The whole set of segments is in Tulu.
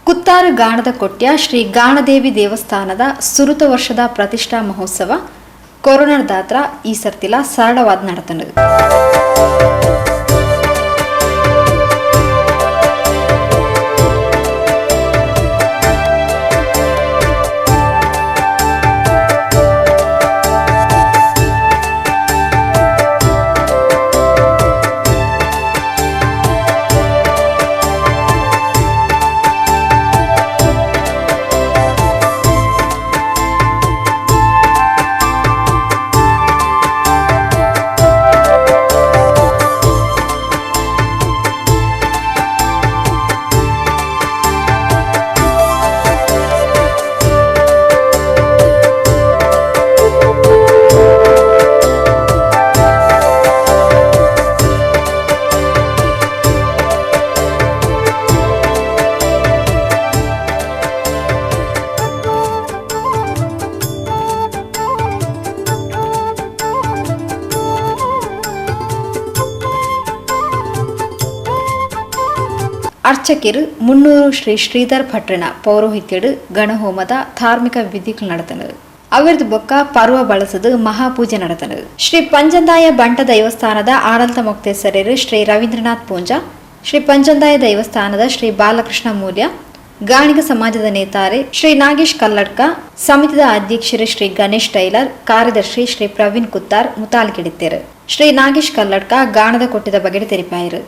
Kuttar ಗಾಣದ ಕೊಟ್ಯ ಶ್ರೀ ಗಾಣದೇವಿ ದೇವಸ್ಥಾನದ ಸುರುತ ವರ್ಷದ ಪ್ರತಿಷ್ಠಾ ಮಹೋತ್ಸವ ಕೊರೋನಾದಾತ್ರ ಈ ಸರ್ತಿಲ ಸರಳವಾದ ನಡತಂಡು. ಅರ್ಚಕರು ಮುನ್ನೂರು ಶ್ರೀ ಶ್ರೀಧರ್ ಭಟ್ರನ ಪೌರೋಹಿತ್ಯಡು ಗಣಹೋಮದ ಧಾರ್ಮಿಕ ವಿಧಿಗಳು நடத்தனது. ಅವರದು ಬೊಕ್ಕ ಪರ್ವ ಬಳಸದು ಮಹಾಪೂಜೆ நடத்தனது. ಶ್ರೀ ಪಂಜಂದಾಯ ಬಂಟ ದೇವಸ್ಥಾನದ ಆಡಳಿತ ಮೊಕ್ತೇಸರರು ಶ್ರೀ ರವೀಂದ್ರನಾಥ್ ಪೂಂಜಾ, ಶ್ರೀ ಪಂಜಂದಾಯ ದೇವಸ್ಥಾನದ ಶ್ರೀ ಬಾಲಕೃಷ್ಣ ಮೂಲ್ಯ, ಗಾಣಿಗ ಸಮಾಜದ ನೇತಾರೆ ಶ್ರೀ ನಾಗೇಶ್ ಕಲ್ಲಡ್ಕ, ಸಮಿತಿದ ಅಧ್ಯಕ್ಷರು ಶ್ರೀ ಗಣೇಶ್ ಟೈಲರ್, ಕಾರ್ಯದರ್ಶಿ ಶ್ರೀ ಪ್ರವೀಣ್ ಕುತ್ತಾರ್ ಮುತಾಲ್ಕಿಡಿತ್ತೇರು. ಶ್ರೀ ನಾಗೇಶ್ ಕಲ್ಲಡ್ಕ ಗಾಣದ ಕೊಟ್ಟಿದ ಬಗೆಡೆ ತೆರಿಪಾಯರು.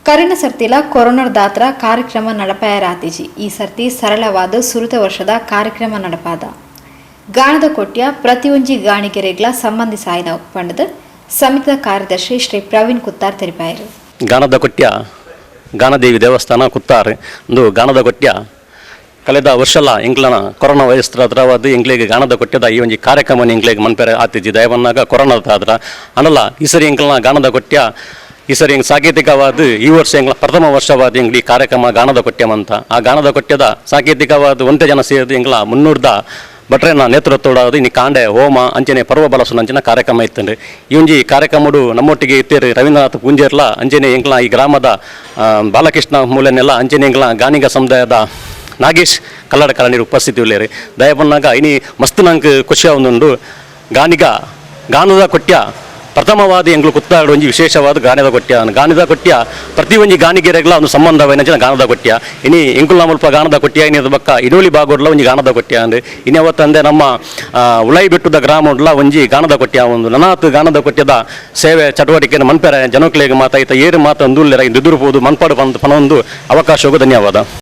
ಕರಿನ ಸರ್ತಿಲ ಕೊರೋನಾದಾತ್ರ ಕಾರ್ಯಕ್ರಮ ನಡಪಾಯರಾತಿಜಿ. ಈ ಸರ್ತಿ ಸರಳವಾದ ಸುರುತ ವರ್ಷದ ಕಾರ್ಯಕ್ರಮ ನಡಪಾದ ಗಾಣದ ಕೊಟ್ಯ ಪ್ರತಿಯೊಂಜಿ ಗಾಣಿಗೆರೆಗ್ಲ ಸಂಬಂಧಿಸಾಯಿನ ಪಂಡದ ಸಮಿತಿದ ಕಾರ್ಯದರ್ಶಿ ಶ್ರೀ ಪ್ರವೀಣ್ ಕುತ್ತಾರ್ ತೆರಿಪಾಯರು. ಗಾನದ ಕೊಟ್ಯ ಗಾನದೇವಿ ದೇವಸ್ಥಾನ ಕುತ್ತಾರ್ ಒಂದು ಗಾನದ ಕೊಟ್ಯ ಕಳೆದ ವರ್ಷಲ ಎಂಕ್ಲನ ಕೊರೋನಾ ವೈರಸ್ ದ್ರವಾದ ಎಂಕ್ಲೆಗ್ ಗಾನದ ಕೊಟ್ಯದ ಈ ಒಂಜಿ ಕಾರ್ಯಕ್ರಮ ಎಂಕ್ಲೆಗ್ ಮನ್ಪೆರೆ ಆತಿಜಿ ದಯವನ್ನಾಗ ಕೊರೋನಾದ ಆದ್ರ ಅನಲ್ಲ. ಈ ಸರಿ ಎಂಕ್ಲನ ಗಾನದ ಕೊಟ್ಯ ಈ ಸರಿ ಎಂಕ್ ಸಾಂಕೇತಿಕವಾದ ಈ ವರ್ಷ ಎಂಕ್ಲ ಪ್ರಥಮ ವರ್ಷವಾದ ಎಂಕ್ಲ ಈ ಕಾರ್ಯಕ್ರಮ ಗಾನದ ಕೊಟ್ಯಮಂತ. ಆ ಗಾನದ ಕೊಟ್ಯದ ಸಾಂಕೇತಿಕವಾದ ಒಂತೆ ಜನ ಸೇರಿದ ಎಂಕ್ಲ ಮುನ್ನೂರ್ದ ಭಟ್ರೆನ ನೇತೃತ್ವದ ಇನಿ ಕಾಂಡೆ ಹೋಮ ಅಂಚನೆ ಪರ್ವ ಬಲಸುನ ಅಂಚಿನ ಕಾರ್ಯಕ್ರಮ ಇತ್ತಂಡು. ಈ ಒಂಜಿ ಕಾರ್ಯಕ್ರಮಡು ನಮ್ಮೊಟ್ಟಿಗೆ ಇತ್ತೇರು ರವೀಂದ್ರನಾಥ್ ಪೂಂಜೇರ್ಲ, ಅಂಚನೆ ಎಂಕ್ಲ ಈ ಗ್ರಾಮದ ಬಾಲಕೃಷ್ಣ ಮೂಲೆನೆಲ್ಲ, ಅಂಚನೆ ಎಂಕ್ಲ ಗಾನಿಗ ಸಮುದಾಯದ ನಾಗೇಶ್ ಕಲ್ಲಡ ಕಲನೀರು ಉಪಸ್ಥಿತಿ ಉಳ್ಳೇರು. ದಯಪನ್ನಾಗ ಇನಿ ಮಸ್ತ್ ನಂಗೆ ಖುಷಿ ಒಂದುಂಡು. ಗಾನಿಗ ಗಾನದ ಕೊಟ್ಯ ಪ್ರಥಮವಾದ ಎಂಗ್ಲು ಕುತ್ತಾಡು ಒಂಜಿ ವಿಶೇಷವಾದ ಗಾನದ ಕೊಟ್ಯ. ಗಾನದ ಕೊಟ್ಯ ಪ್ರತಿ ಒಂಜಿ ಗಾನಿಗೆರೆಗ್ಲ ಒಂದು ಸಂಬಂಧವೈನ ಗಾನದ ಕೊಟ್ಯ. ಇನಿ ಎಂಕುಲ್ ಮುಲ್ಪ ಗಾನದ ಕೊಟ್ಯ ಇನಿ ಬಕ್ಕ ಇಡೋಲಿ ಬಾಗೋಡ್ಲ ಒಂಜಿ ಗಾನದ ಕೊಟ್ಯ ಅಂದ್. ಇನಿ ಅವತ್ತಂದೆ ನಮ್ಮ ಉಳೈ ಬೆಟ್ಟದ ಗ್ರಾಮ ಉಡ್ಲ ಒಂಜಿ ಗಾನದ ಕೊಟ್ಯ. ಒಂದು ನನಾತ್ ಗಾನದ ಕೊಟ್ಯದ ಸೇವೆ ಚಟುವಟಿಕೆ ಮನ್ಪೆರೆ ಜನಕ್ಲೆಗ್ ಮಾತಾಯ್ತ ಏರು ಮಾತ ಅಂದುಲ್ಲೆರ ದುದುರು ಪೋದು ಮನ್ಪಾಡು ಪನೊಂದು ಅವಕಾಶಕ್ಕೂ ಧನ್ಯವಾದ.